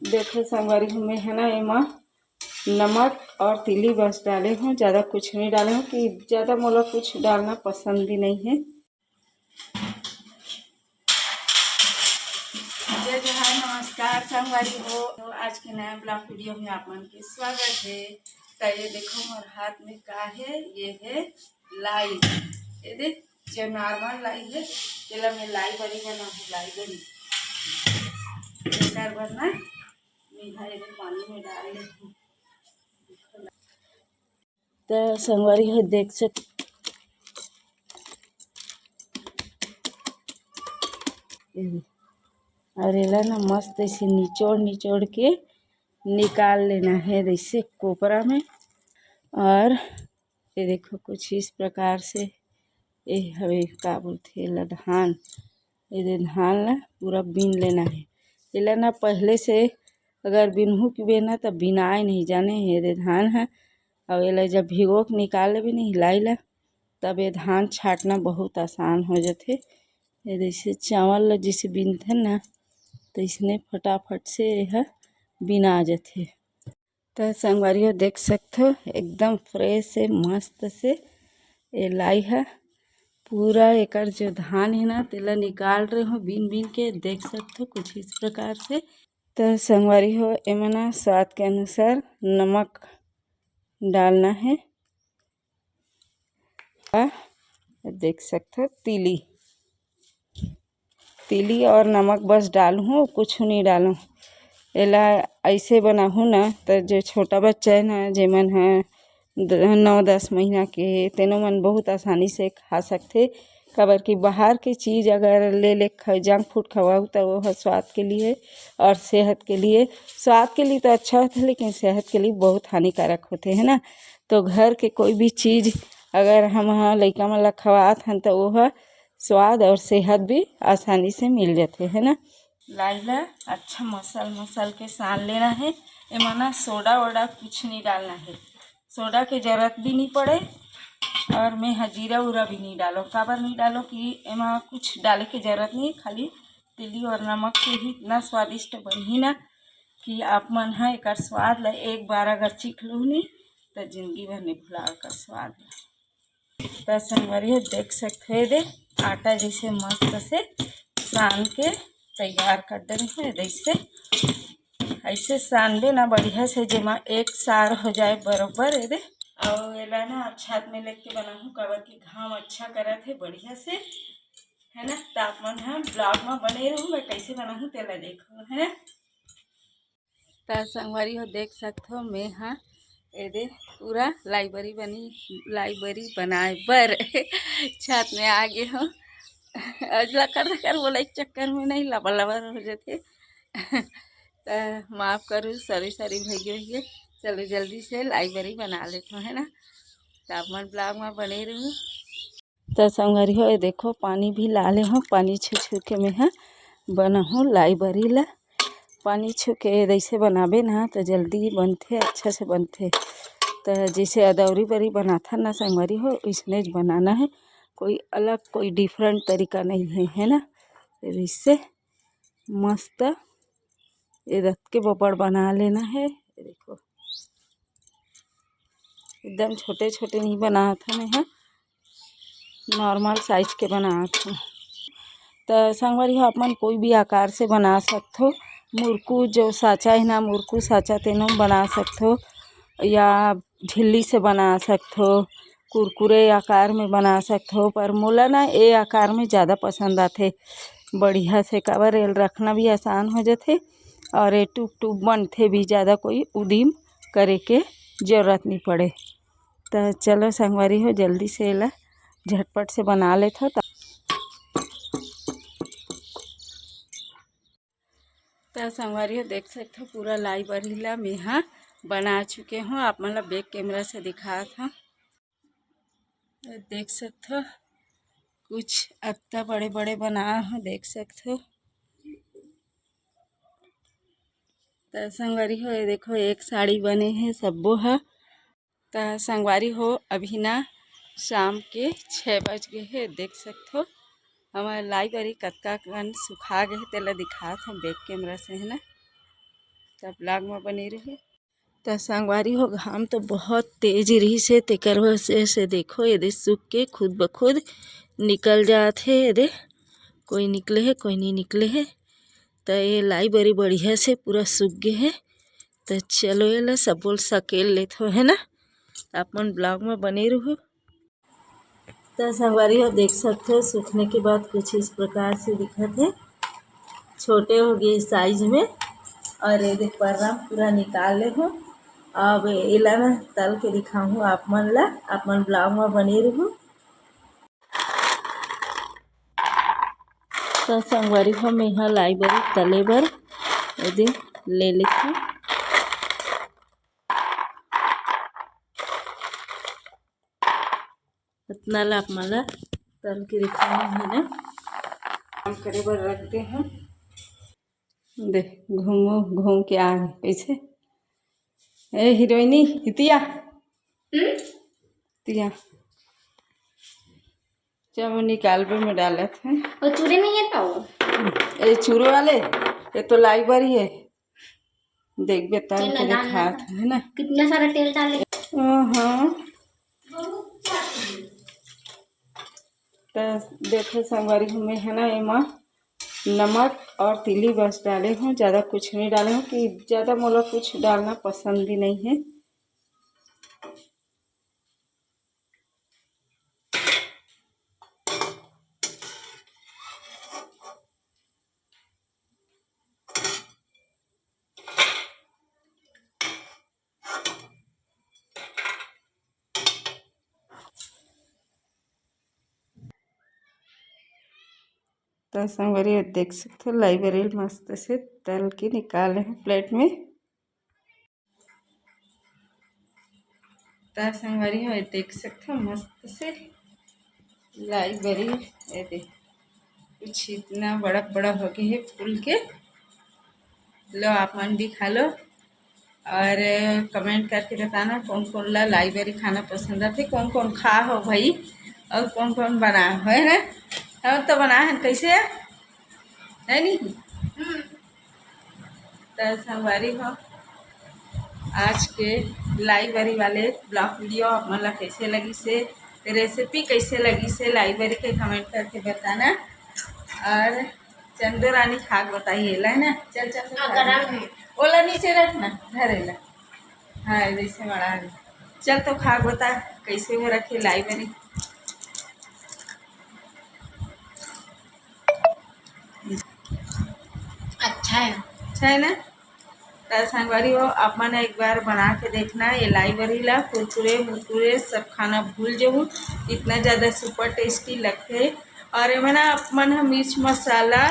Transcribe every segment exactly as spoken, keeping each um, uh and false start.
देखो संगवारी हो, मैं ह ना एमा नमक और तिली बस डाले हूँ, ज़्यादा कुछ नहीं डाले हूँ कि ज़्यादा मोला कुछ डालना पसंद भी नहीं है। जय जोहार, नमस्कार संगवारी हो। तो आज के नया ब्लॉग वीडियो में आप मन के स्वागत है। तो ये देखो मोर हाथ में का है, ये है लाई। ये देख, जो नॉर्मल लाई है, तेला मैं लाई बरी बनाहूँ, लाई बरी। एकर बर ना मैं हा एदे पानी में डाल लेहूँ। त संगवारी हो देख सक, और एला ना मस्त ऐसे निचोड़ निचोड़ के निकाल लेना है जैसे कोपरा में। और ये देखो कुछ इस प्रकार से ये हवे का बोलथे एला धान, ये दे धान ला पूरा बीन लेना है। एला ना पहले से अगर बिनहू के बेना त बिनाए नहीं जाने हे दे धान ह। और एला जब भिगो के निकाल लेबे नहीं लाई ला, तब ये धान छाटना बहुत आसान हो जाथे। ये जैसे चावल ला जैसे बीनथन ना, तो इसने फटाफट से यह बिना जाथे। तो संगवारी हो देख सकथो, एकदम फ्रेश है, मस्त से ये लाई है। पूरा एकर जो धान है ना, तेला निकाल रहे हो बीन बीन के, देख सकथो कुछ इस प्रकार से। तो संगवारी हो, एमा ना स्वाद के अनुसार नमक डालना है। आ, देख सकथो तिली, तिली और नमक बस डालहूँ, कुछ नहीं डालूँ। एला ऐसे बनाहूँ ना, तो जो छोटा बच्चा है ना, जेमन है द-, नौ दस महीना के, तेनो मन बहुत आसानी से खा सकथे। काबर कि बाहर के चीज़ अगर ले ले ख-, जंक फूड खवाऊ, तो वो ह स्वाद के लिए और सेहत के लिए, स्वाद के लिए तो अच्छा होथे, लेकिन सेहत के लिए बहुत हानिकारक होथे, है ना। तो घर के कोई भी चीज़ अगर हम ह लइका मन ला खवात हन, तो वो ह स्वाद और सेहत भी आसानी से मिल जाथे, है ना। लाई ला अच्छा मसल मसल के सान लेना है। एमा ना सोडा वोडा कुछ नहीं डालना है, सोडा के जरूरत भी नहीं पड़े। और मैं ह जीरा उरा भी नहीं डालो, काबर नहीं डालो कि एमा कुछ डाले के जरूरत नहीं, खाली तिली और नमक से ही इतना स्वादिष्ट बनही ना कि आप मन ह एकर स्वाद ला एक बार अगर चीख लू नहीं, तो जिंदगी भर नहीं भुला एकर स्वाद ला। त संगवारी हो देख सकथो, ये दे आटा जैसे मस्त से सान के तैयार कर दे रहे हैं। जैसे ऐसे सानबे ना बढ़िया से, जेमा एक सार हो जाए बरोबर। ये दे, और एला ना अच्छा हाथ में लेके बनाहूँ, काबर कि घाम अच्छा करत है बढ़िया से, है ना। त आप मन ह ब्लॉग में बने रहू, मैं कैसे बनाहूँ तेला देखो, है ना। त संगवारी हो देख सकथो, मैं हा एदे पूरा लाई बरी बनी, लाई बरी बनाए बर छत में आ गे हो। आज लकर धकर बोला एक चक्कर में नहीं लबर लबर हो जाथे। त माफ करू, सॉरी सॉरी भैया भैया। चलो जल्दी से लाई बरी बना लेथो, है ना। त आप मन ब्लॉग में बने रहू। त संगवारी हो, ये देखो पानी भी ला ले हो, पानी छू छू के मैं ह बनाहूँ लाई बरी ला। पानी छू के जैसे बनाबे ना तो जल्दी बनथे, अच्छा से बनथे। त जैसे अदौरी बरी बनाथन ना संगवारी हो, इसने ज बनाना है, कोई अलग कोई डिफरेंट तरीका नहीं है, है ना। तो इससे मस्त ये रत के बबड़ बना लेना है। ये देखो एकदम छोटे छोटे नहीं बनात हन, मैं ह नॉर्मल साइज के बनात हूँ। त संगवारी हो, आप मन कोई भी आकार से बना सकथो। मुरकू जो साँचा है ना, मुरकू साँचा तेनो में बना सकथो, या झिल्ली से बना सकथो, कुरकुरे आकार में बना सकथो। पर मोला ना ए आकार में ज़्यादा पसंद आथे बढ़िया से, काबर एल रखना भी आसान हो जाथे और ये टूप टूप बनथे भी, ज़्यादा कोई उदिम करे के जरूरत नहीं पड़े। त चलो संगवारी हो, जल्दी से एला झटपट से बना लेथो। त त संगवारी हो देख सकथो, पूरा लाई बरी ला मेहा बना चुके हूँ। आप मन ला बैक कैमरा से दिखात हूँ। त देख सकथो कुछ अत्ता बड़े बड़े बना हूँ, देख सकथो। त संगवारी हो, ये देखो एक साड़ी बने हे सब्बो ह। त संगवारी हो, अभी ना शाम के छः बज गे हे। देख सकथो हमर लाई बरी कतका कन सुखा गे हे, तेला दिखात हूँ बैक कैमरा से, है ना। त vlog में बने रहे। त संगवारी हो, घाम तो बहुत तेज रिहिस हे, तेकर वजह से देखो, एदे सूख के खुद ब खुद निकल जात हे। एदे कोई निकले हे, कोई नहीं निकले हे। त ये लाई बरी बढ़िया से पूरा सूख गे हे। त चलो, एला सबो ल सकेल लेथो, है ना? त अपन vlog में बने रहू। त संगवारी हो, देख सकते हो, सूखने के बाद कुछ इस प्रकार से दिखत हे, छोटे हो गए साइज में। और ये देख, पर्रा पूरा निकाल ले हूँ। अब एला ना तल के दिखाहूँ आप मन ला, आप मन vlog में बने रहू। त संगवारी हो, मैं हा लाई बरी तले बर एदे ले लेथूँ। इतना ला आप मन ला तल के दिखाना है ना, काम करे बर रख दे हूँ। दे, घूमो, घूम के आ गए। कैसे? ए हीरोइनी, इतिया, हम्म? इतिया, जब निकालबे में डालत है। वो चूरे नहीं है तो? ये चूरे वाले, ये तो लाई बरी है। देख बेटा, तेल के डालना दिखात था। है ना? कितना सारा तेल डाले? हाँ। तो देखो संगवारी, हमें है ना, एमा नमक और तिली बस डाले हूँ, ज़्यादा कुछ नहीं डाले हूँ कि ज़्यादा मोला कुछ डालना पसंद भी नहीं है। तो संगवारी, देख सकते हो, लाई बरी ल मस्त से तल के निकाले हैं प्लेट में। तो संगवारी हो, देख सकते हो, मस्त से लाई बरी, ये दे, कुछ इतना बड़ा बड़ा हो गया है फूल के। लो, आप मन भी खा लो और कमेंट करके बताना कौन कौन ला लाई बरी खाना पसंद आथे, कौन कौन खा हो भाई, और कौन कौन बना हो, है ना? हम तो बना है, कैसे है, है नहीं? तो संगवारी हो, आज के लाई बरी वाले vlog video आप मन ला कैसे लगिस हे, recipe कैसे लगिस हे लाई बरी के comment करके बताना। और चंदो रानी खा के बताही एला, है ना? चल, चल, हाँ, खा। गरम है। ओला नीचे रखना, धरे ला। हाँ, जैसे मड़ा है। चल तो खा के बता कैसे हो रखे लाई बरी। अच्छा है। अच्छा है ना? त संगवारी हो, आप मन एक बार बना के देखना ये लाई बरी ला। कुरकुरे मुरकुरे सब खाना भूल जहू, इतना ज़्यादा super tasty लगथे। और एमा ना आप मन ह मिर्च मसाला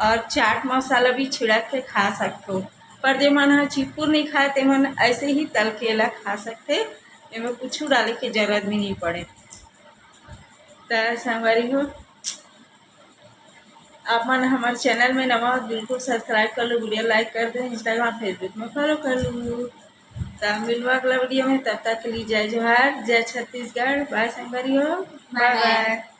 और चाट मसाला भी छिड़क के खा सकथो, पर जे मन ह चिपुर नहीं खाए, ते मन ऐसे ही तल के एला खा सकथे, एमा कुछ डाले के जरूरत भी नहीं पड़े। त संगवारी हो, आप मन हमर channel में नवा हो, बिल्कुल subscribe कर लो, video like कर दो, Instagram, Facebook में follow कर लो। त मिलवा अगला video में, तब तक के लिए जय जोहार, जय छत्तीसगढ़, bye संगवारी हो, bye bye।